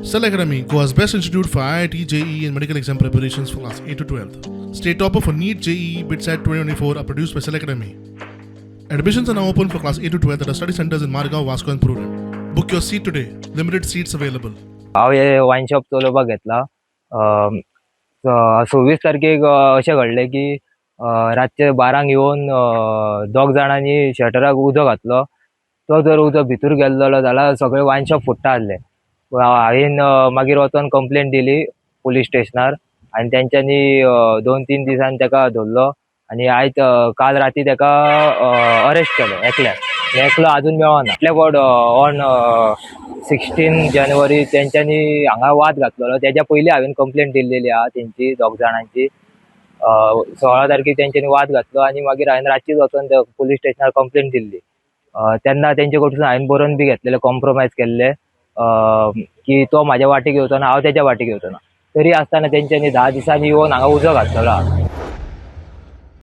Cell Academy, Goa's best institute for IIT, JEE, and medical exam preparations for class 8 to 12. State topper for NEET, JEE, BITSAT 2024 are produced by Cell Academy. Admissions are now open for class 8 to 12 at our study centers in Margao, Vasco, and Prudent. Book your seat today. Limited seats available. हांव हे वायन shop चलोवपाक घेतला. 26 तारखेक अशें घडलें की रातचे 12 येवन दोग जाणांनी शटराक उजो घातलो. तो जर उजो भितर गेल्लो जाल्यार सगळें वायन शॉप फुट्टा आसलें. हांवें मागीर वचोन कंप्लेन दिली पुलीस स्टेशनार आनी तेंच्यांनी 2-3 दिसान तेका धरलो आनी आयज काल राती तेका अरेस्ट केलो एकल्याक आनी एकलो आजून मेळना. इतले फावट ऑन 16 जानेवारी तेंच्यांनी हांगा वाद घातलेलो. तेज्या पयलीं हांवें कंप्लेन दिल्लेली आहा तेंची दोग जाणांची. 16 तारखेक तेंच्यांनी वाद घातलो आनी मागीर हांवें रातचीच वचोन त्या पुलीस स्टेशनार कंप्लेन दिल्ली. तेन्ना तेंचे कडसून हांवें बरोवन बी घेतलेले, कॉम्प्रोमायज केल्ले की तो म्हाज्या वाटेक येवचो ना, हांव तेज्या वाटेक येवचो ना. तरी आसतना तेंच्यांनी 10 दिसांनी येवन हांगा उजो घातलेलो आहा.